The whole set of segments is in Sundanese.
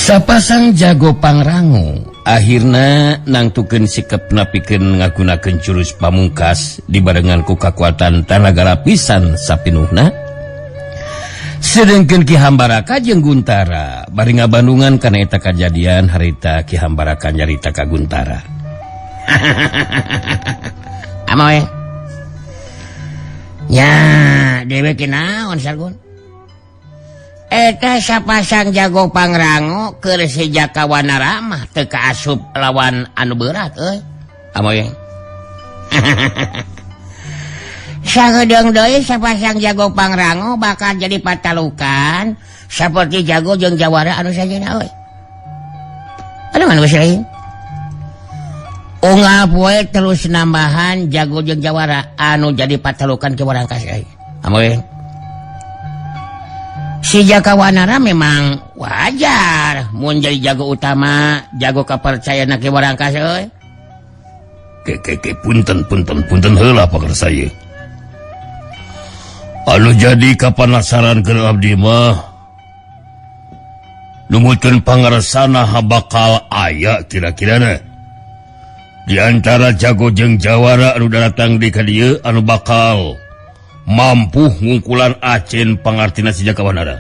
Sapasang jago pangrango akhirna nangtukeun sikepna pikeun ngagunakeun jurus pamungkas dibarengan ku kakuatan tanaga lapisan sapinuhna. Sedengkeun Ki Hambaraka jeung Guntara bari ngabandungan kana eta kajadian harita Ki Hambaraka nyarita ka Guntara. Amoy. Ya, dewek naon Sargun? Eta sapasang jago pangrango keur si Jaka Wanara mah teu kaasup lawan anu berat euy. Amoy. Sagedeung deui sapasang jago pangrango bakal jadi patalukan saperti jago jeung jawara anu sajena euy. Aduh anu geus lain. Unggal poe terus nambahan jago jeung jawara anu jadi patalukan ke warangkas euy. Amoy. Si Jaka Wanara memang wajar mun jadi jago utama, jago kapercayaan ke warangkas euy. Ke ke ke punten punten punten heula pakarsa ieu. Anu jadi kapanasaran keur abdi mah numutkeun pangaresana bakal aya kira-kirana di antara jago jeung jawara anu datang di ka dieu anu bakal mampu ngungkulan ajen pangartina si Jaka Wanara.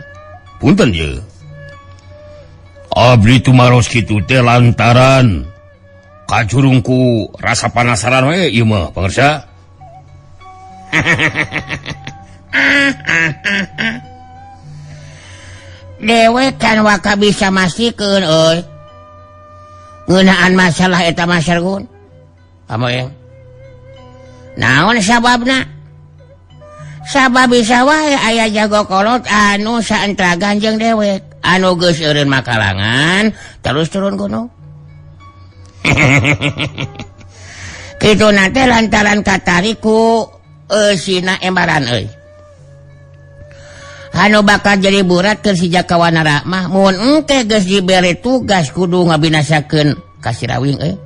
Punten ye. Abdi tumaros kitu teh lantaran kajurungku rasa panasaran we ieu mah pangersa. Dewek kan waka bisa mastikeun euy. Ngeunaan masalah eta mah Sargun. Amoy. Naon sababna? Sabab bisa wae aya jago kolot anu saentragan jeung dewek anu geus eureun makalangan terus turun gunung. Kitu na teh lantaran katariku eusina embaran euy. Anu bakal jadi burat keur si Jaka Wanara mah mun engke geus dibere tugas kudu ngabinasakeun ka Sirawing euy.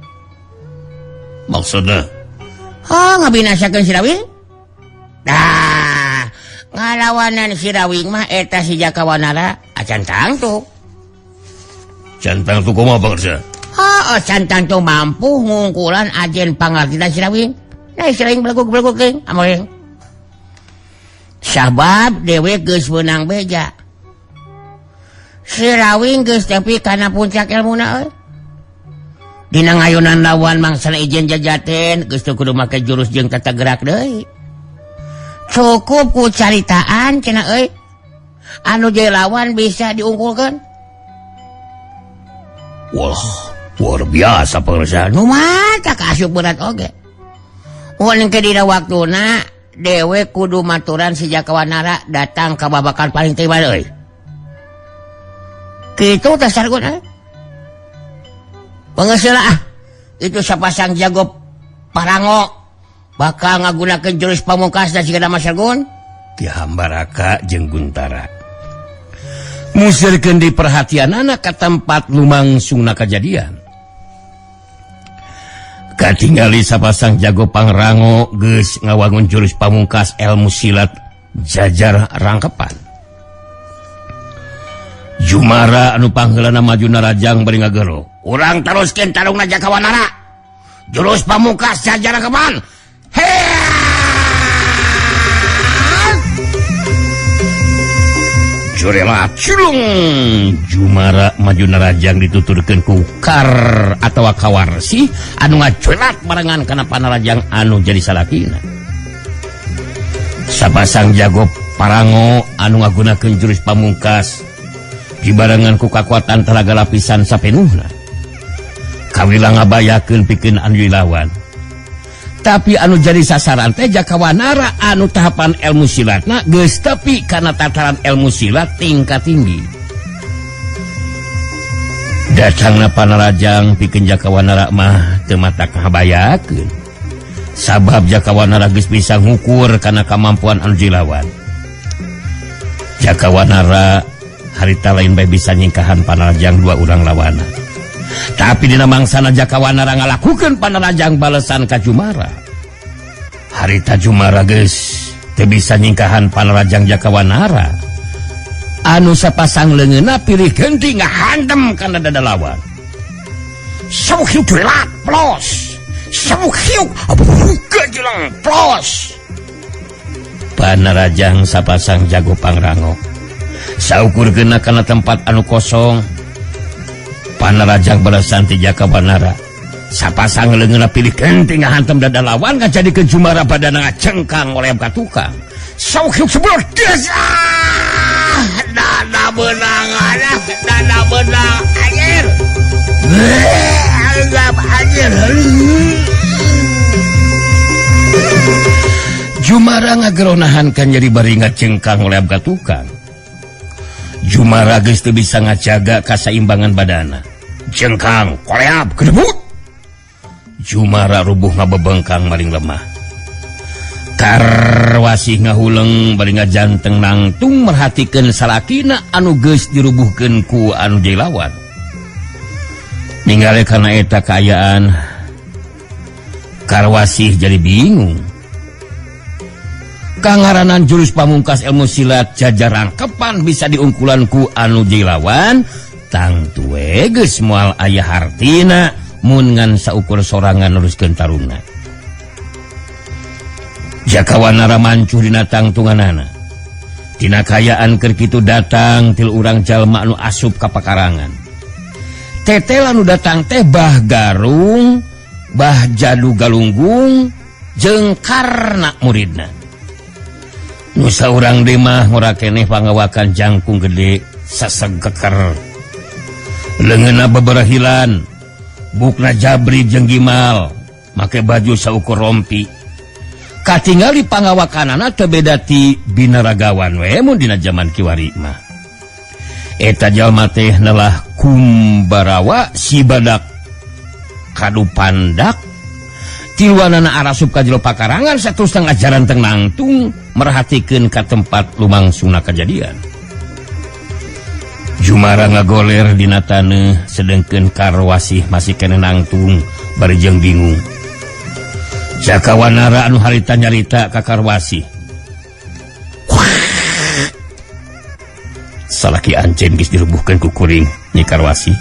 Maksudna? Oh, ngabinasakeun Sirawing? Dah, ngalawanan Sirawing mah eta si Jaka Wanara acan tangtu. Can tangtu kumaha pangersa? Heeh, can tangtu mampu ngungkulan ajen pangartina Sirawing. Nah, Sirawing belegug-belegug teuing, amoy. Sabab dewek geus meunang beja. Sirawing geus tepi kana puncak ilmuna euy. Dina ngayunan lawan mangsana ijen jajaten geus teu kudu make jurus jeung tata gerak deui. Cukup ku caritaan cenah euy. Anu jadi lawan bisa diunggulkeun. Wah, luar biasa pangersa. Nu mah kaasup berat oge. Mun engke dina waktuna dewek kudu maturan si Jaka Wanara datang ka babakan paling tiba euy. Kitu teh Sargun euy. Pengeuseulah ah. Itu sapasang jago parango bakal ngagunakeun jurus pamungkas dan sigana Mas Sargun. Ki Hambaraka jeung Guntara musirkeun di perhatianana ka tempat lumangsungna kajadian. Katingali sapasang jago pangrango geus ngawangun jurus pamungkas ilmu silat jajar rangkepan. Jumara anu pangheulana maju narajang bari ngagero. Urang teruskeun tarungna Jaka Wanara. Jurus pamungkas jajar rangkepan. Jurela cilung Jumara maju narajang dituturkeun ku kar atawa kawarsi anu ngaculat barengan kana panarajang anu jadi salakina. Sapasang jago parango anu ngagunakeun jurus pamungkas dibarengan ku kakuatan telaga lapisan sapenuhna. Kawila ngabayakeun pikeun anu dilawan. Tapi anu jadi sasaran teh Jaka Wanara anu tahapan ilmu silatna geus tepi kana tataran ilmu silat tingkat tinggi. Datangna panarajang pikeun Jaka Wanara mah teu mata kahabayakeun. Sabab Jaka Wanara geus bisa ngukur kana kamampuan anu dilawan. Jaka Wanara harita lain bae bisa nyingkahan panarajang dua urang lawana. Tapi dina mangsana Jaka Wanara ngalakukeun panarajang balesan ka Jumara. Harita Jumara geus teu bisa nyingkahan panarajang Jaka Wanara. Anu sapasang leungeunna pilih genti ngahantem kana dada lawan. Sabuk hiuk curelat plos. Sabuk hiuk buka jelang plos. Panarajang sapasang jago pangrango. Saukur kena kana tempat anu kosong. Panarajang balasan ti Jaka Wanara. Sapasang leungeunna pilih genti ngahantem dada lawan ngajadikeun Jumara badana ngacengkang oleh ka tukang. Sabuk hiuk sebelah desa. Dada benang, dada benang, anjir. Anggap anjir. Jumara ngageronahan kan jadi bari ngacengkang oleh ka tukang. Jumara geus teu bisa ngajaga kasaimbangan badana. Cengkang, koleap, kedebut. Jumara rubuh ngabebengkang maring lemah. Karwasih ngahuleng bari ngajanteng nangtung merhatikeun salakina anu geus dirubuhkeun ku anu jadi lawan. Ningali kana eta kaayaan, Karwasih jadi bingung. Kangaranan jurus pamungkas ilmu silat jajar rangkepan bisa diungkulan ku anu jadi lawan, tangtu we geus moal aya hartina mun ngan saukur sorangan neruskeun tarungna. Jaka Wanara mancuh dina tangtunganana. Dina kayaan keur kitu datang til urang jalma anu asup ka pakarangan. Tetel anu datang teh Bah Garung, Bah Jadu Galunggung jeung Karna muridna. Nu saurang deui mah ngora keneh pangawakan jangkung gede sasegeker. Leungeunna beberahilan, bukna jabri jeung gimal, make baju saukur rompi. Katingali pangawakanana teu beda ti binaragawan we mun dina jaman kiwari mah. Eta jalma teh nelah kumbarawa si badak kadupandak tiluanana arasup ka jero pakarangan saterusna ngajaran teng nangtung merhatikeun ka tempat lumangsungna kajadian. Jumara ngagoler dina taneuh sedengkeun Karwasih masih keneh nangtung bari jeung bingung. Jaka Wanara anu harita nyarita ka Karwasih. Salaki anjeun geus dirubuhkeun ku kuring Nyi Karwasih.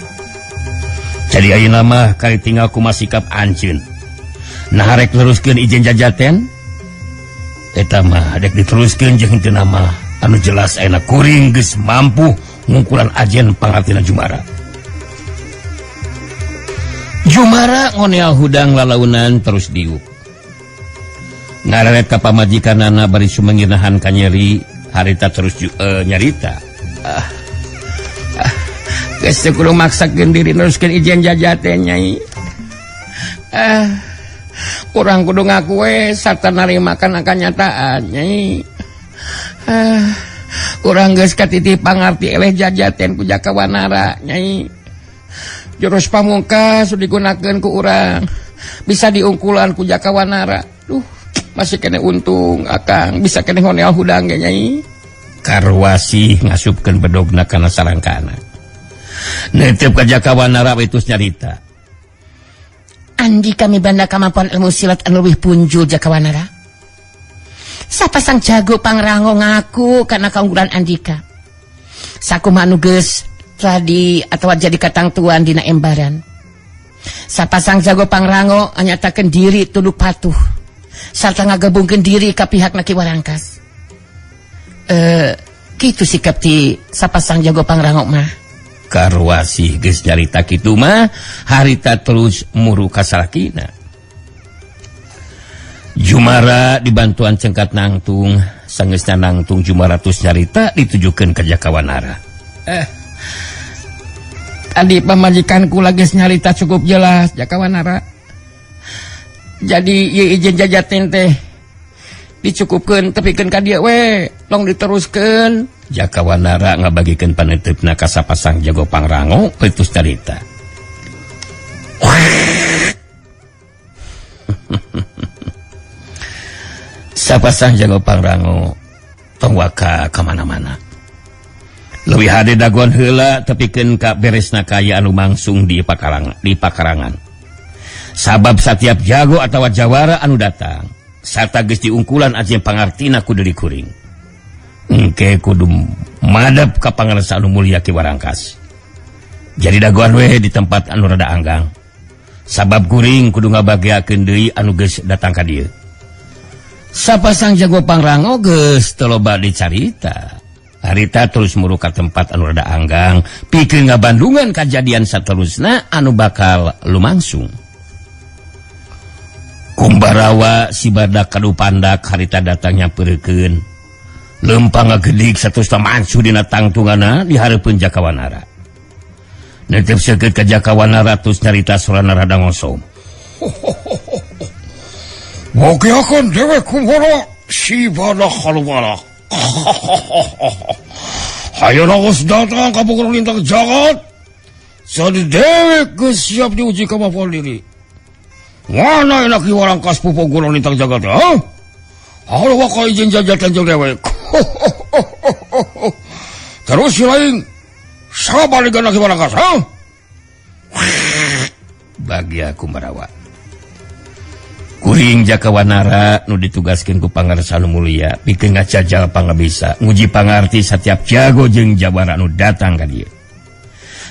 Jadi ayeuna mah kari tinggal kumaha sikap anjeun. Nah rek neruskeun ijen jajaten? Eta mah dek diteruskeun jeung henteu mah anu jelas ayeuna kuring geus mampu ngungkulan ajen pangartina Jumara. Jumara ngoneal hudang lalaunan terus diuk. Ngareret ka pamajikanana bari sumengirnahan kanyeri harita terus nyarita. Geus teu kudu maksakeun diri neruskeun ijen jajaten nyai. Kurang kudu ngaku we sarta narima kana kanyataan nyai. Kurang geus katitih pangarti eleh jajaten ku Jaka Wanara nyai. Jurus pamungkas digunakeun ku urang bisa diungkulan ku Jaka Wanara. Duh, masih kene untung akang bisa kene honeal hudang ge nyai. Karwasih ngasupkeun bedogna kana sarangkana. Neuteup ka Jaka Wanara we tos nyarita. Andi kami banda kemampuan ilmu silat anu leuwih punjul Jaka Wanara. Sapasang jago pangrango ngaku karena keunggulan Andika. Sakumaha anu geus tadi atau jadi katangtuan dina embaran. Sapasang jago pangrango nyatakeun diri tunduk patuh sarta ngagabungkeun diri ka pihak Ki Warangkas. Kitu sikap ti sapasang jago pangrango mah. Karwasih geus nyarita kitu mah harita terus muru ka salakina. Jumara dibantuan cengkat nangtung, sangeusna nangtung Jumara tus nyarita ditujukeun ka Jaka Wanara. Tadi pamajikanku lagi nyarita cukup jelas Jaka Wanara. Jadi ieu ijen jajaten teh dicukupkeun tepikeun ka dieu we, tong diteruskeun. Jaka Wanara ngabagikeun paneuteup ka sapasang jago pangrango kitu carita. Sapasang jago pangrango tong waka ka mana-mana. Leuwih hade dagoan heula tepikeun ka beresna kaya anu mangsung di pakarangan. Sabab satiap jago atawa jawara anu datang sarta geus diungkulan ajen pangartina ku deui kuring. Engke kudu madep ka Pangarsa anu mulia Ki Warangkas. Jadi dagoan we di tempat anu rada anggang. Sabab kuring kudu ngabageakeun deui anu geus datang ka dieu. Sapasang jago pangrango geus teu loba dicarita. Harita terus muru ka tempat anu rada anggang, pikeun ngabandungan kajadian saterusna anu bakal lumangsung. Kumbarawa si badak kadupandak harita datang nyamperkeun. Lempang ngagedik saterusna mancu dina tangtungana di hareupeun Jakawanara. Netep seukeut ka Jakawanara terus nyarita sorana rada ngosom. Bagiakan dewek kumbara si badak kalubalak. Hayeuna geus datang ka Bogor Lintang Jagat. Jadi dewek geus siap diuji kemampuan diri. Mana enak Ki Warangkas pupo Gunung Lintang Jagat, ha? Halo waka izin jajatan jeung dewek. Terus si lain sabar digana Ki Warangkas, ha? Bagi aku marawa. Kuring Jakawanara nu ditugaskeun ku Pangarsa nu mulia pikeun ngajajal pangabisa nguji pangarti setiap jago jeung jawara nu datang ka dieu.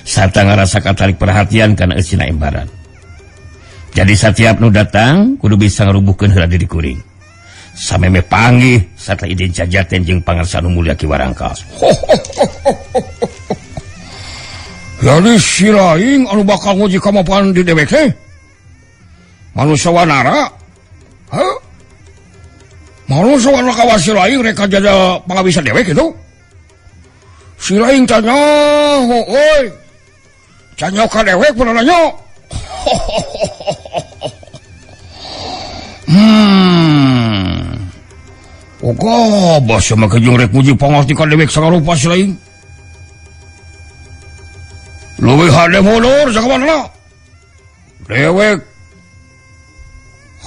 Sarta ngarasa katarik perhatian kana eusina embaran. Jadi setiap nu datang kudu bisa ngarubuhkeun heula diri kuring. Sameme panggih sarta idin jajaten jeung Pangarsa nu mulia Ki Warangkas. Jadi si lain anu bakal nguji kemampuan di dewek teh? Manusia wanara? Hah? Manusia wanara kawas si lain reka jada pangabisa dewek itu? Si lain tanya, oi, tanya ka dewek pernah nanya. Oga, bahasa mah kejung rek muji pangarti ka dewek sagarupa si lain. Leuwih hade mundur sakamanana. Dewek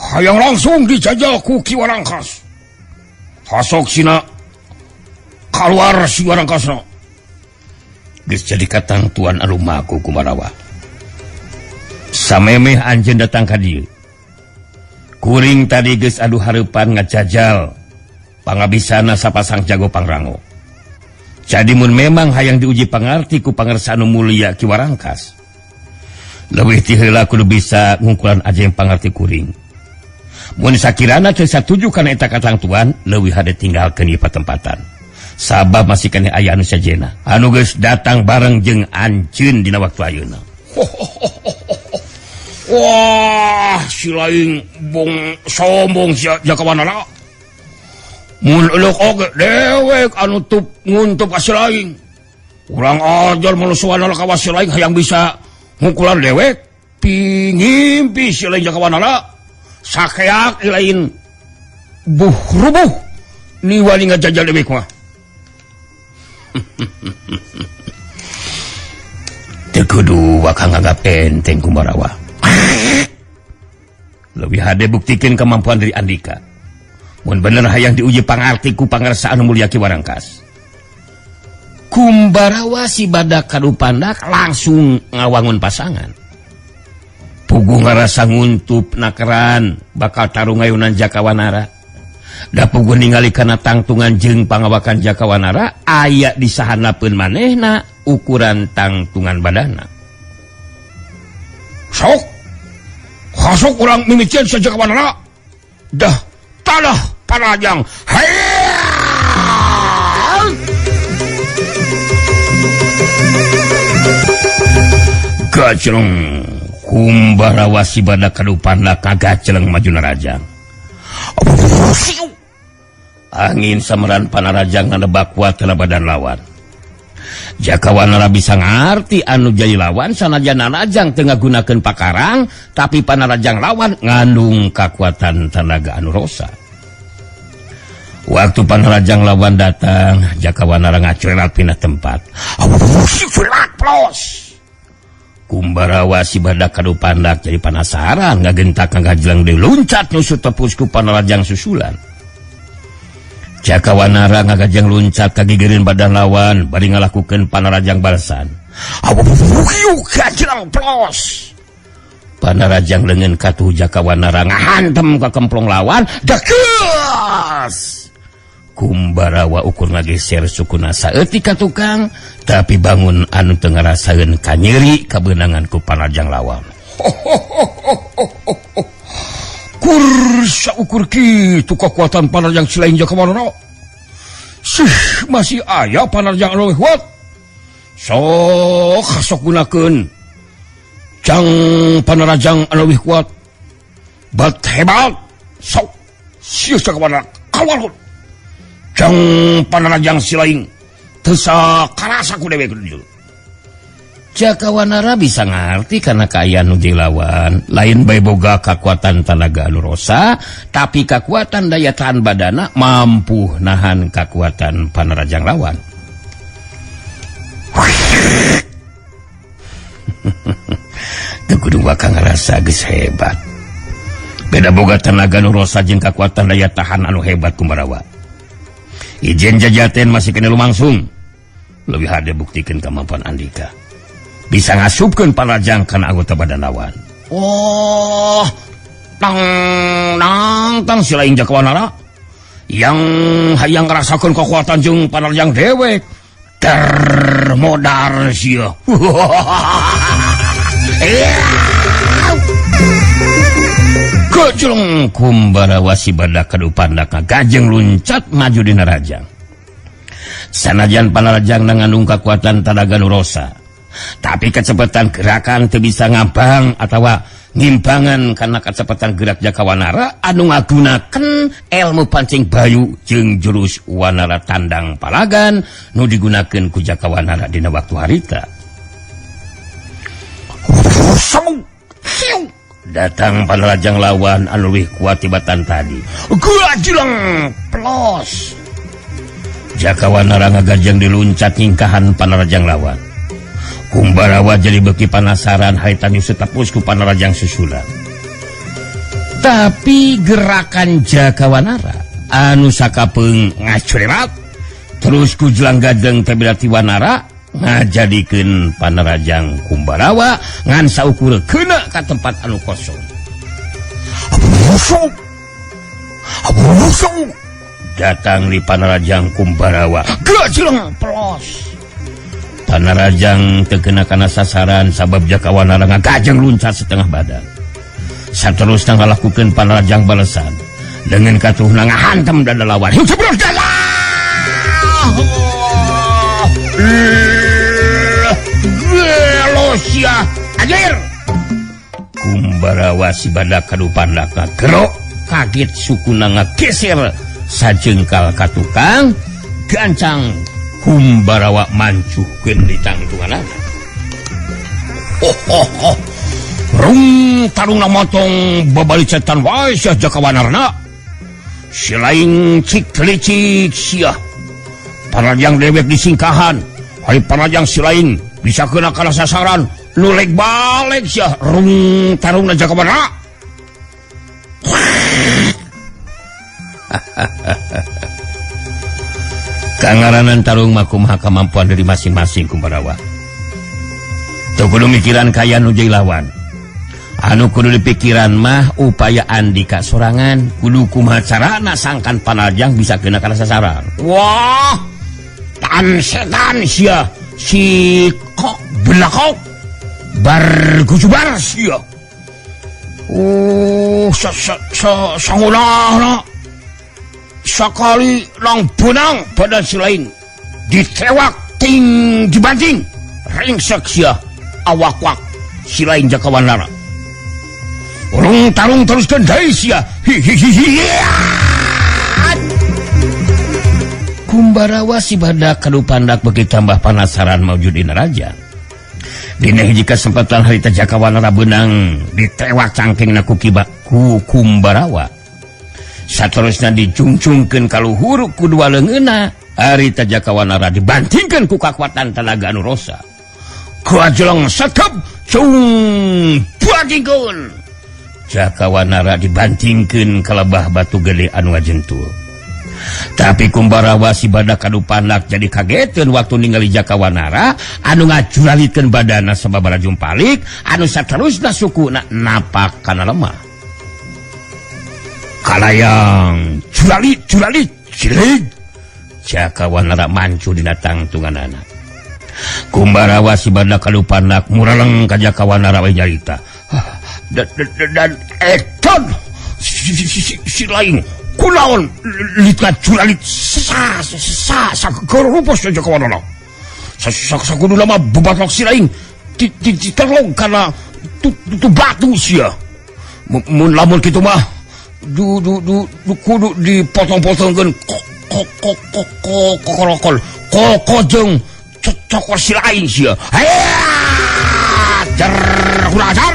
hayang langsung dijajal ku Ki Warangkas. Hasok sina kaluar si Warangkasna. Geus jadi katangtuan anu maku kumarawa. Samemeh anjeun datang ka dieu. Kuring tadi geus adu hareupan ngajajal pangabisana sapasang jago pangrango. Jadi mun memang hayang diuji pangarti ku Pangarsa anu mulia Ki Warangkas. Leuwih ti heula kudu bisa ngungkulan aja yang pangarti kuring. Mun sakirana teu satuju kana eta katangtuan, leuwih hade tinggalkeun ieu patempatan. Sabab masih keneh aya anu sajena anu geus datang bareng jeung anjeun dina waktu ayeuna. Wah, si lain bong sombong si Jakawanara. Mun elok oge dewek anu tup nguntup ka si lain. Urang ajar manusia wanara kawas si lain hayang bisa ngukulan dewek. Pingimpi si lain Jakawanara. Sakeak lain buh rubuh niwani ngajajal dewek mah. Teu kudu bakal nganggap enteng kumarawa. Lebih hade buktikeun kemampuan dari Andika. Mun bener hayang diuji pangarti ku Pangarsa anu mulia Ki Warangkas. Kumbarawa si badak kadupandak langsung ngawangun pasangan. Puguh ngarasa nguntup nakeran bakal tarung ngayunan Jakawanara. Da puguh ningali kana tangtungan jeung pangawakan Jakawanara aya di sahanapeun manehna ukuran tangtungan badana. Sok hasok urang mimitian sa Jakawanara. Dah tanah panajang. Gajreng Kumbarawa si badak kadupandak kagaceleng maju narajang. Angin sameran panarajang nganebak kuat kana badan lawan. Jakawanara bisa ngarti anu jadi lawan sanajan narajang teu ngagunakeun pakarang, tapi panarajang lawan ngandung kakuatan tenaga anu rosa. Waktu panarajang lawan datang, Jakawanara ngacurelat pindah tempat. Kumbarawa si badak kadupandak jadi penasaran ngagentak ngagajleng deui luncat nyusut tepus ku panarajang susulan. Jakawanara ngagajeng luncat kagigireun badan lawan bari ngalakukeun panarajang balasan. Panarajang leungeun katuh Jakawanara ngahantem ka kemplong lawan dekeus. Kumbarawa ukur ngageser sukuna saeutik ka tukang tapi bangun anu teu ngarasaeun kanyeri kabeunangan ku Panarajang lawan. Kur saukur kitu kekuatan Panarajang Silaing Jakawanara. Sih masih aya Panarajang anu kuat. Sok sok gunakeun jang Panarajang anu leuwih kuat. Bat hebat. Sok sia Jakawanara kaluar. Jang Panarajang Silaing teu sakarasa ku dewek dieu. Jakawanara bisa ngarti karena kaayaan nu dilawan lain bae boga kakuatan tanaga anu rosa tapi kakuatan daya tahan badana mampu nahan kakuatan Panarajang lawan. Teu kudu bakal ngarasa geus hebat. Beda boga tenaga nu rosa jeung kakuatan daya tahan anu hebat Kumbarawa. Ijen jajaten masih kena lumangsung. Lebih hade buktikeun kemampuan Andika. Bisa ngasupkeun Panarajang kana anggota badan lawan. Oh, tang nang tang Silaing Jakawanara yang hayang ngarasakeun kekuatan jeung Panarajang dewek termodar sia. Kejleng Kumbarawa si badak kadupandaka gajeng luncat maju dina rajang. Sanajan Panarajang ngandung kekuatan tanaga nu rosa, tapi kecepatan gerakan teu bisa ngabang atawa ngimbangan karena kecepatan gerak Jakawanara anu ngagunakeun ilmu pancing bayu jeung jurus Wanara Tandang Palagan nu digunakeun ku Jakawanara dina waktu harita. Datang Panarajang lawan anu leuwih kuat tibatan tadi. Gajleng plos. Jakawanara ngagajeng diluncat nyingkahan Panarajang lawan. Kumbarawa jadi beuki panasaran harita nyusut tepus ku Panarajang susulan. Tapi gerakan Jakawanara anu sakapeung ngacurerat terus ku jelang gajeng teh berarti Wanara ngajadikeun Panarajang Kumbarawa ngan saukur keuna ka tempat anu kosong. Datang di Panarajang Kumbarawa gajleng plos. Panarajang teu kena kana sasaran sabab Jakawanara ngagajeng luncat setengah badan. Saterusna ngalakukeun Panarajang balesan dengan katuhna ngahantem dada lawan. Jebrus dada. Gelosia anjir. Kumbarawa si badak kadupandaka gerok kaget sukuna ngageser sajengkal ka tukang gancang. Kumbarawa mancuhkeun di tangtunganana. Oh, oh, oh. Rung tarungna motong babali cetan wae sia Jakawanarna. Silaing cik licik sia. Panarajang dewek disingkahan. Hari Panarajang Silaing bisa kena kana sasaran nulek balik sia rung tarungna Jakawanara. Kangaranan tarung makumaha kemampuan dari masing-masing Kumbarawa. Teu kudu mikiran kaya nu jadi lawan. Anu kudu dipikiran mah upaya Andika sorangan kudu kumaha carana sangkan Panarajang bisa kena kana sasaran. Wah, tan setan sia si kok belakok bar gujubar sia. Oh, sa sa sa sangunahna. Sakali lang benang badan Silaing ditewak ting dibanting ringsek sia awak-wak Silaing Jakawanara. Urung tarung terus deui sia. Hi hi hi hi. Kumbarawa si badak kadupandak beuki tambah panasaran maujud dina raja. Dina hiji kesempatan harita Jakawanara beunang ditewak cangkengna ku kiba ku Kumbarawa. Saterusna dijungcungkeun ka luhur ku dua leungeunna harita Jakawanara dibantingkeun ku kakuatan tanaga anu rosa. Kajeleng setep cung bantingkeun. Jakawanara dibantingkeun ka lebah batu gede anu ngajentul. Tapi Kumbarawa si badak kadupandak jadi kageteun waktu ningali Jakawanara anu ngajuralikeun badana sababaraha jumpalik anu saterusna sukuna napak kana lemah. Kalayang juralit juralit cilik. Jaka Wanara mancu dina tangtunganana. Kumbarawa si badak kadupandak mureleng ka Jaka Wanara we nyarita. Dan eton si lain kunaon likat curalit sa sa sa kerupos Jaka Wanara. Sa sa kudu lama bebatok si lain ti terlong karena tu batu sia. Mun lamun kitu mah du du du du kudu dipotong-potongkeun kok kok kok kok kokorokol koko jeung cocokor si lain sia. Jar kurang ajar.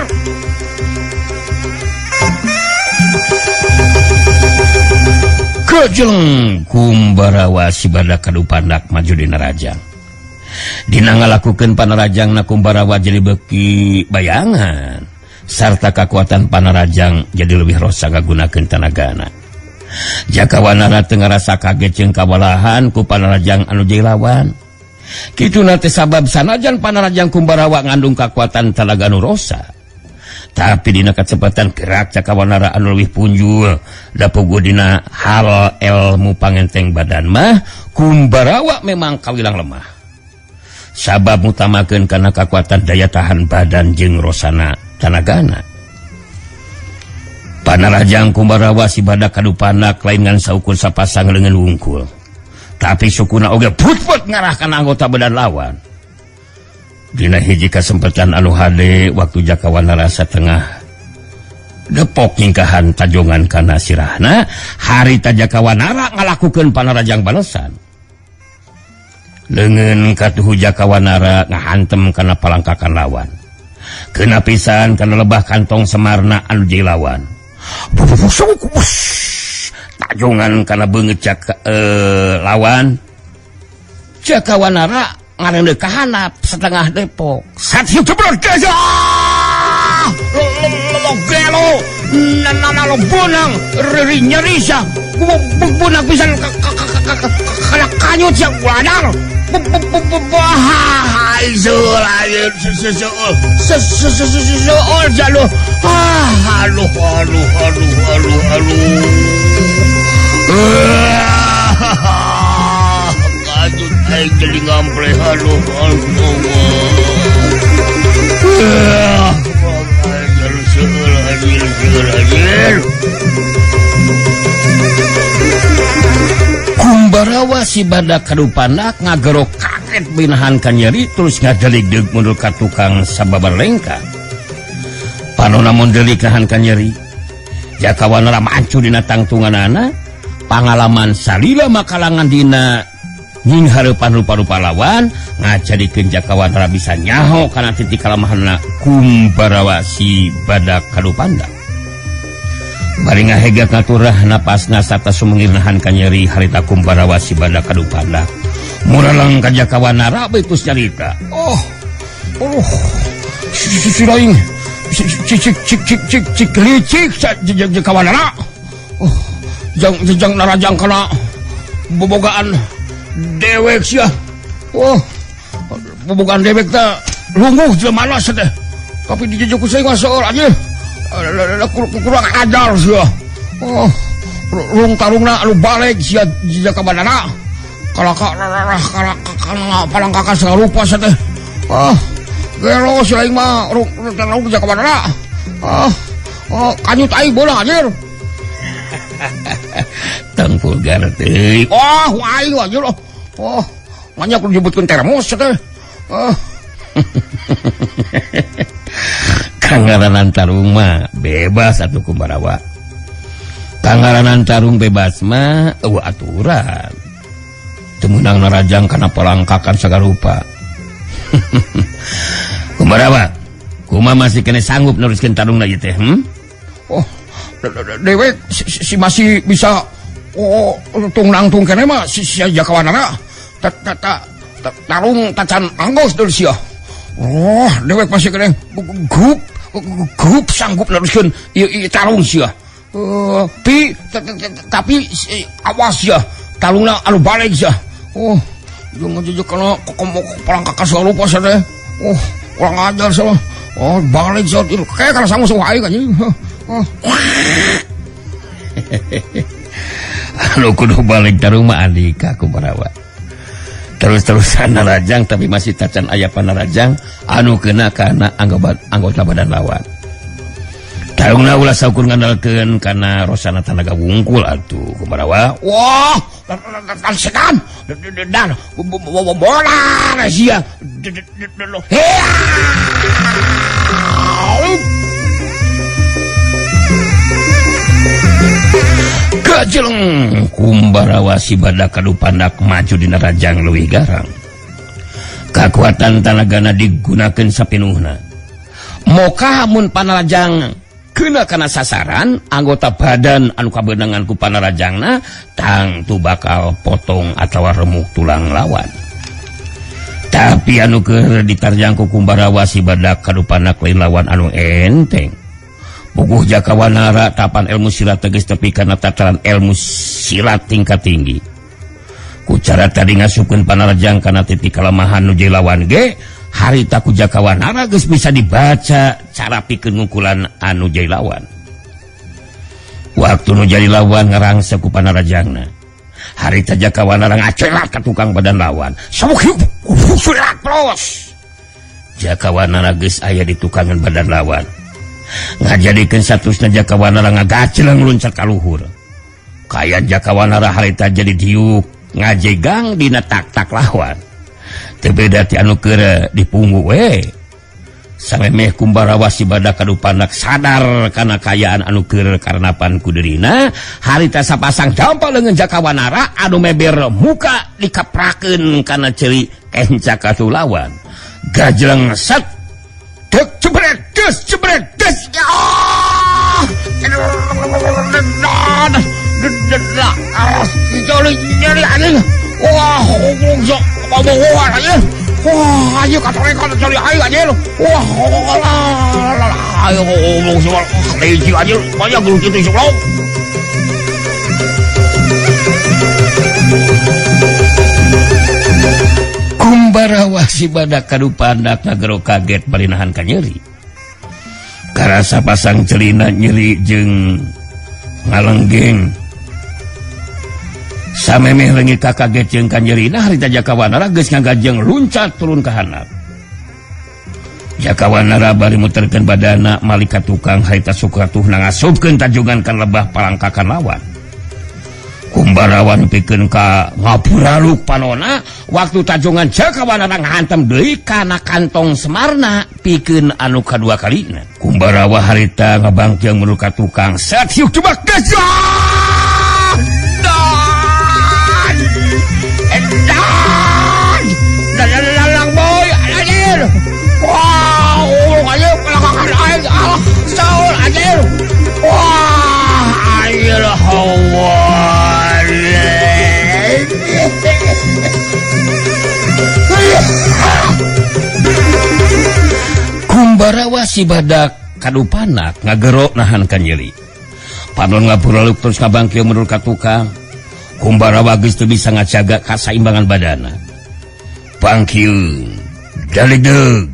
Kejeng Kumbarawa si badak kadupandak maju dina rajang. Dina ngalakukeun panarajangna Kumbarawa jadi beuki bayangan sarta kakuatan panarajang jadi lebih rosa ngagunakeun tanagana. Jaka Wanara teu ngarasa kaget jeung kawalahan ku panarajang anu jadi lawan. Kituna teh sabab sanajan panarajang Kumbarawa ngandung kakuatan tanaga anu rosa. Tapi dina kacepatan gerak Jaka Wanara anu leuwih punjul da puguh dina hal ilmu pangenteng badan mah Kumbarawa memang kawilang lemah. Sabab mutamakeun kana kakuatan daya tahan badan jeung rosana tanagana. Panarajang Kumbarawa si badak kadupanak lain ngan saukur sapasang leungeun wungkul. Tapi sukuna oge put-put ngarahkan anggota badan lawan. Dina hiji kasempatan anu hade waktu Jaka Wanara satengah depok nyingkahan tajongan kana sirahna, harita Jaka Wanara ngalakukeun panarajang balesan. Leungeun katuhu Jaka Wanara ngahantem kana palangkakan lawan. Kena pisan kana lebah kantong semarna anu jadi lawan. Tajongan kana beungeut Jaka lawan. Jaka Wanara ngareundeuk ka handap setengah depok. Satyu jeblok gajah. Lo gelo nana lo bonang reri nyeri sia. Bonang pisan kana kanyut sia wadar. Kumbarawa si badak kadupanak ngagerok kaget binahan kanyeri terus ngadeligdeug mundur ka tukang sababar lengkah. Panona mun delik nahan kanyeri. Jaka Wanara mancu dina tangtunganana, pangalaman salila makalangan dina nying hareupan rupa-rupa lawan ngajadikeun Jaka Wanara bisa nyaho kana titik kalemahanna Kumbarawa si badak kadupandak. Bari ngahegak ngaturah napasna sarta sumengir nahan kanyeri harita Kumbarawa si badak kadupandak. Mureleng ka Jaka Wanara beutus nyarita. Oh, oh, si lain, cik cik cik cik cik cik licik Jaka Wanara. Oh, jang jang narajang kana bobogaan dewek sia. Oh, bobogaan dewek teh lungguh jelema malas teh. Tapi dijejuk ku saya seueur aja. Kurang ajar sia. Oh, rung tarungna anu balik sia Jaka Wanara. Kalaka kana palangkakan sarupa sia teh. Ah, gelo si lain mah rung tarung Jaka Wanara. Ah, oh, kanyut aing bola anjir. Tong vulgar teuing. Oh, aing anjir. Oh, banyak nu nyebutkeun termos teh. Ah. Kangaranan tarung mah bebas atuh Kumbarawa. Kangaranan tarung bebas mah eueuh aturan. Teu meunang narajang kana palangkakan sagarupa. Kumbarawa, kumaha masih kene sanggup neruskeun tarungna ieu teh, Oh, dewek si masih bisa oh tung nangtung kene mah si Jaka Wanara. Tarung tacan anggos deui sia. Oh, dewek masih kene grup grup sanggup neruskeun ieu tarung sia. Tapi awas sia, tarungna anu balik sia. Oh, jeung ngajejek kana palangkakan sarupa sia teh. Oh, kurang ajar sia. Oh, balik sia kayak kana sangu aing anjing. Oh. Anu kudu balik ka rumah Andika Kumbarawa. Terus-terusan narajang tapi masih tacan aya panarajang anu kena kana anggota badan lawan. Tarungna ulah saukur ngandalkeun kana rosana tanaga wungkul atuh Kumbarawa. Wah, setan dan bola sia. Kajeleng Kumbarawa si badak kadupandak maju dina rajang leuwih garang. Kakuatan tanagana digunakeun sapinuhna. Moka mun panarajang kena kana sasaran anggota badan anu kabeunangan ku panarajangna tangtu bakal potong atawa remuk tulang lawan. Tapi anu keur ditarjang ku Kumbarawa si badak kadupandak lain lawan anu enteng. Puguh Jakawanara tapan ilmu silat tegas tepi kana tataran ilmu silat tingkat tinggi. Ku cara tadi ngasupkeun panarajang kana titik kalemahan nu jadi lawan ge, harita ku Jakawanara geus bisa dibaca cara pikeun ngungkulan anu jadi lawan. Waktu nu jadi lawan ngarangsek ku panarajangna. Harita Jakawanara ngacelak ka tukang badan lawan. Sabuk hiup los. Jakawanara geus aya di tukangan badan lawan. Ngajadikeun satusna Jakawanara ngagaceleng luncat ka luhur. Kaya Jakawanara harita jadi diuk ngajegang dina tak-tak lawan. Teu beda ti anu keur dipunggu we. Samemeh Kumbarawa si badak kadupandak sadar kana kayaan anu keur karenapan ku dirina, harita sapasang dampal leungeun Jakawanara anu meber muka dikaprakeun kana ceuri kenca ka lawan. Gajeleng set dek jebret des jebret des. Ah! Wah, wah, ayo wah, ayo ayo Kumbarawa si badak kadupandak ngagero kaget bari nahan ka nyeri. Karasa pasang celina nyeri jeung ngalenggeng. Samemeh leungit ka kaget jeung ka nyerina harita Jakawanara geus ngagajeng luncat turun ka handap. Jakawanara bari muterkeun badana malik ka tukang harita sukatuhna ngasupkeun tajungan ka lebah palangkakan lawan. Kumbarawa nepikeun ka ngapuraluk panona waktu tajungan Jakawanara ngahantem deui kana kantong Semarna pikeun anu kadua kalina. Kumbarawa harita ngabangkeung meuruk ka tukang set hiuk jebak geus. Kumbarawa si badak kadupanak ngagero nahan ka nyeri. Panon ngapuraluk terus ngabangkeung menurut ka tukang. Kumbarawa geus teu bisa ngajaga kasaimbangan badana. Bangkeung dalegdeg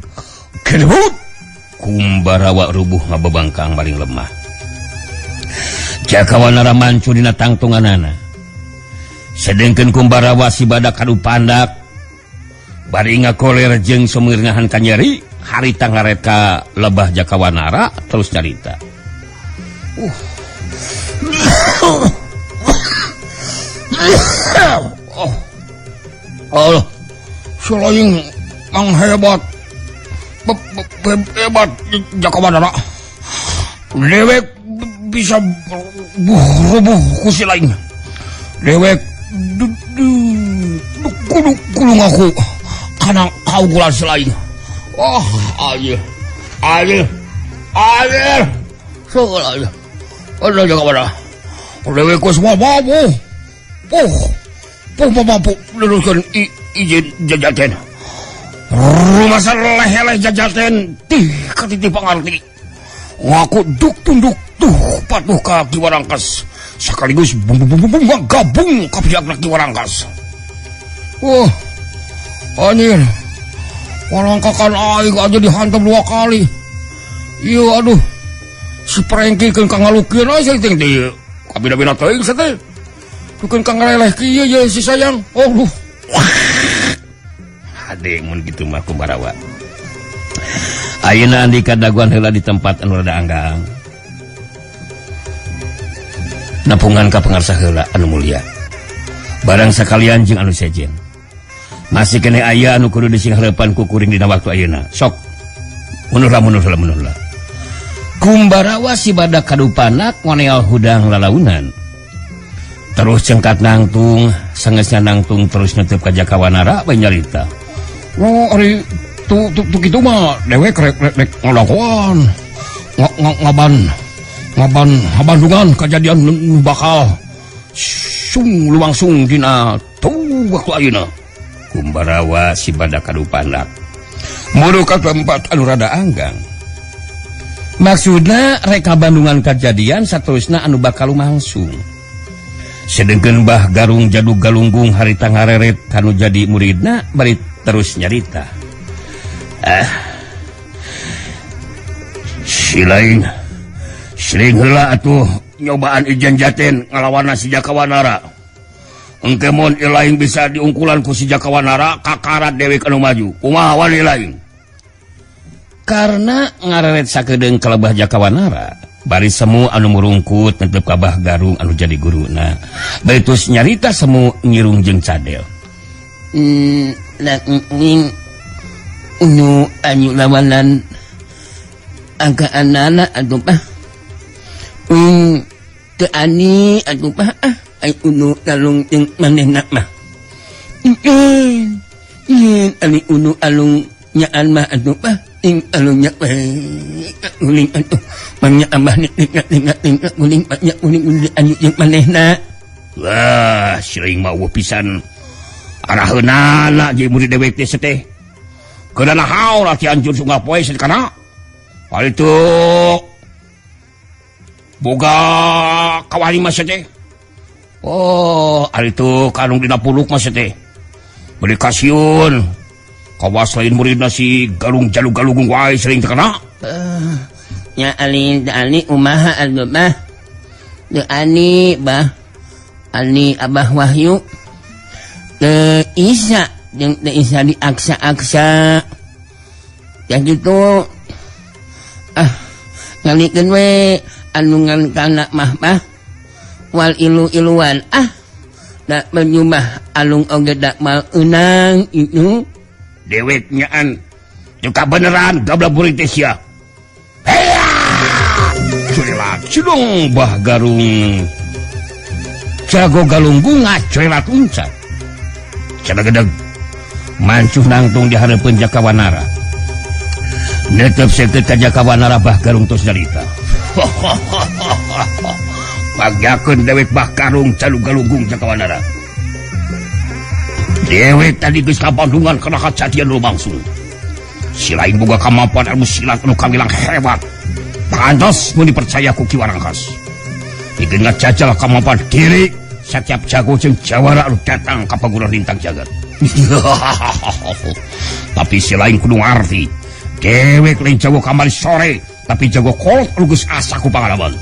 kedebut. Kumbarawa rubuh ngabebangkang maling lemah. Jakawanara mancu dina tangtunganana. Sedengkeun Kumbarawa si badak kadupandak bari ngakoler jeung sumeur nahan ka nyeri, harita ngaret ka lebah Jakawanara terus nyarita. Oh, selain mang hebat, hebat Jakawanara, dewek bisa rubuh ku si lain. Dewek kudu kudu ngaku kana kaunggulan si lain. Oh, aja, aja, aja, segala aja. Ada Jakawanara, dewek ku semua mampu, mampu luruskan izin jajaten. Rumah leheleh jajaten tih katitih pangarti. Ngaku duk tunduk tuh patuh ka Ki Warangkas. Sekaligus gabung ka pihak Ki Warangkas. Wah, anjir. Warangkakan aing aja dihantam 2 kali. Iya aduh. Si Prengki keun ka ngalukieun aja teh di kabina-bina teuing teh. Bukan kang ngeleleh kieu ye si sayang. Oh duh. Ade mun kitu mah Kumbarawa. Ayeuna Andika daguan heula di tempat anu rada anggang. Nepungan ka pangarsa heula anu mulia. Barang sakalian jeung anu sejen. Masih keneh aya anu kudu disinghareupan ku kuring dina waktu ayeuna. Sok. Mundur lah, mundur lah. Kumbarawa si badak kadupanak ngoneal hudang lalaunan. Terus cengkat nangtung, sangesna nangtung terus nutup ka Jakawanara bae nyarita. Oh, ari tu tu tu kitu mah dewek rek rek rek ngalakuan. Ngaban ngaban ngabandungan kejadian nu bakal sung lumangsung dina tu waktu ayeuna. Kumbarawa si badak kadupanak muru ka tempat anu rada anggang. Maksudna rek kabandungan kejadian saterusna anu bakal lumangsung. Sedengkeun Bah Garung jadug galunggung harita ngareret kanu jadi muridna bari terus nyarita. Si lain sering heula atuh nyobaan Ijen Jaten ngalawanna si Jakawanara. Engke mun ilaing bisa diungkulan ku si Jakawanara kakarat dewek anu maju. Kumaha wani lain? Karena ngareret sakedeung kalebah Jakawanara, bari semu anu murungkut netep ka Bah Garung anu jadi guruna. Bari tos nyarita semu ngirung jeung cadel. Unu anu lawanan angka anana atuh bah. Teu ani atuh bah ah ai unu alung jeung manehna mah. Ani unu alung nyaan mah atuh bah. Ing alung nya guling atuh mangnya abah ning guling nya guling anu jeung manehna. Wah, sering mah eueuh pisan. Araheunana jeung murid dewek teh teh. Keuna haur ati anjur sungguh poe kana. Ari teu boga kawali mah teh. Oh, ari teu kanung dina puluk mah teh. Beli kasiun. Kawas lain muridna si Galung Jalug Galunggung wae sering terkena. Nya ali ali umaha atuh bah. Teu ani bah. Ani Abah Wahyu. Teu isa jeung teu isa diaksa-aksa. Ya gitu. Ah, ngalikeun we anu ngan kana mah bah. Wal ilu-iluan ah. Da menyumah alung oge dak mal eunang itu. Dewek nyaan teu kabeneran gablak burik teh sia. Curelat cidong Bah Garung. Jago galunggung ngacurelat uncat. Cadegedeg mancuh nangtung di hareupeun Jakawanara. Netep seukeut ka Jakawanara Bah Garung tos nyarita. Pagyakeun dewek Bah Garung Jalug Galunggung Jakawanara. Dewek tadi geus kabandungan kana kajadian lumangsung. Si lain boga kemampuan ilmu silat anu kawilang hebat. Pantas mun dipercaya ku Ki Warangkas. Pikeun ngajajal kemampuan diri setiap jago jeung jawara anu datang ka paguron lintang jagat. Tapi si lain kudu ngarti. Dewek lain jago kamari sore, tapi jago kolot anu geus asa ku pangalaman.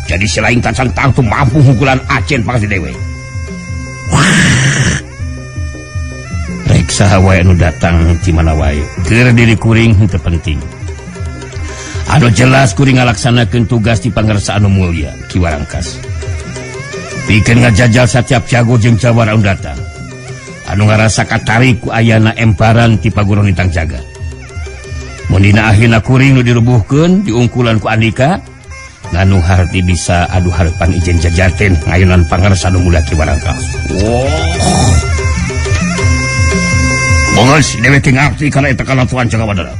Jadi si lain tacan tangtu mampu hungkulan acen pangasi dewek. Rek saha wae anu datang ti mana wae, keur diri kuring henteu penting. Anu jelas kuring ngalaksanakeun tugas di pangarsa anu mulia Ki Warangkas. Pikeun ngajajal satiap jago jeung jawara anu datang. Anu ngarasa katarik ku ayana emparan ti paguron lintang jagat. Mun dina akhirna kuring nu dirubuhkeun diungkulan ku Andika, nganu harti bisa adu harapan ijen jajaten ngayunan pangarsa anu mulia Ki Warangkas. Oh. Bonges dewek teh ngarti kana eta kalakuan Jakawanara.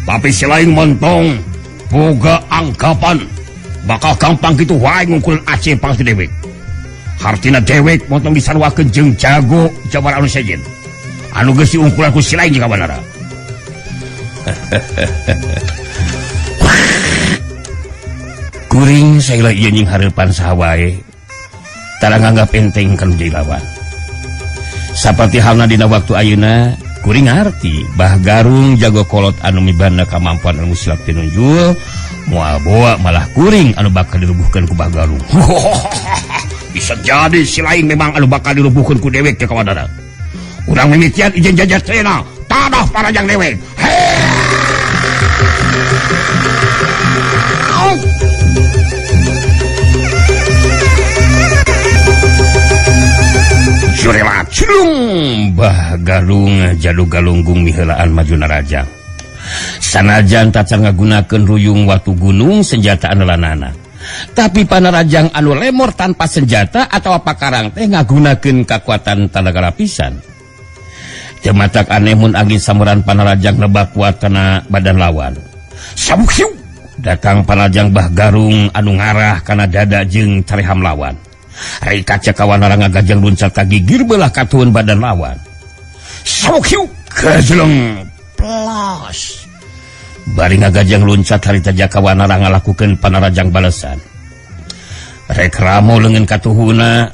Tapi selain montong boga anggapan bakal gampang kitu wae ngungkulan Aceh pangsi dewek. Hartina dewek montong disaruakeun jeung jago jawara anu sejen. Anu geus diungkulan ku si lain Jakawanara. Kuring saila ieu nying hareupan saha wae. Tara nganggap enteng kana jadi lawan. Saperti halna dina waktu ayeuna, kuring ngarti Bah Garung jago kolot anu mibanda kamampuan ilmu silat pinunjul, moal boa malah kuring anu bakal dirubuhkeun ku Bah Garung. Bisa jadi si lain memang anu bakal dirubuhkeun ku dewek Jaka Wanara. Urang mimitian ijen jajar cena, tadah parajang dewek. Jurela cilung Bah Garung jadu galunggung miheulaan maju narajang. Sanajan tacan ngagunakeun ruyung watu gunung senjata anelanana. Tapi panarajang anu lemor tanpa senjata atau pakarang teh ngagunakeun kakuatan tanaga lapisan. Teu matak aneh mun angin samuran panarajang lebak kuat kana badan lawan. Sabuk siu datang panarajang Bah Garung anu ngarah kana dada jeung careham lawan. Rika Jaka Wanara ngagajang luncat ka gigir belah katuhun badan lawan. Sabuk siu gajleng plas. Bari ngagajang luncat harita Jaka Wanara ngalakukeun panarajang balesan. Rek ramo leungeun katuhuna,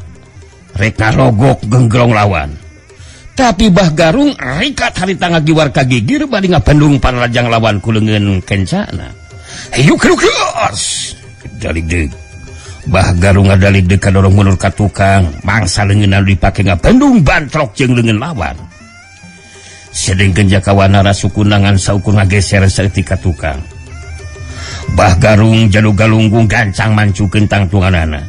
rek ngarogok genggrong lawan. Tapi Bah Garung rikat harita ngagiwar ka gigir bari ngabendung panarajang lawan ku leungeun kencana. Hiuk hiuk hius. Daligdeug. Bah Garung ngadaligdeug kadorong mundur ka tukang, mangsa leungeun anu dipake ngabendung bantrok jeung leungeun lawan. Sedengkeun Jaka Wanara sukunangan saukur ngageser saeutik ka tukang. Bah Garung jadu galunggung gancang mancukeun tangtunganana.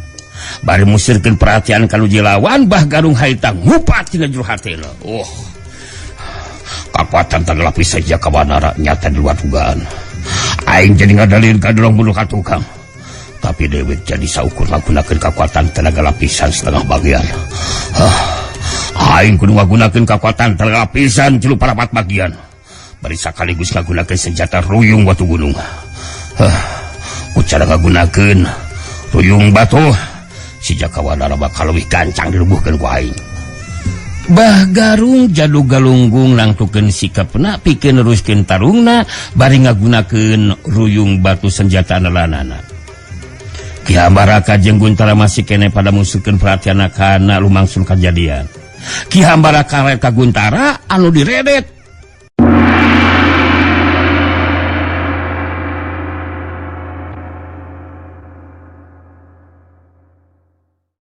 Bari musirkeun perhatian ka nu lawan, Bah Garung harita ngupat tina jero hatena. Oh. Kakuatan tangga lapis Jaka Wanara nyata di luar dugaan. Aing jadi ngadalin kadorong mundur ka tukang. Tapi dewek jadi saukur ngagunakeun kakuatan tenaga lapisan setengah bagian. Aing kudu ngagunakeun kakuatan tenaga lapisan 3/4 bagian. Bari sakaligus ngagunakeun senjata ruyung watu gunung. Ku cara ngagunakeun ruyung batu, si Jaka Wanara bakal leuwih gancang dirubuhkeun ku aing. Bah Garung jadu galunggung nangtukeun sikapna pikeun neruskeun tarungna bari ngagunakeun ruyung batu senjata anelanana. Ki Hambaraka jeung Guntara masih kene pada musuhkeun perhatianna kana lumangsun kajadian. Ki Hambaraka rek ka Guntara anu diredet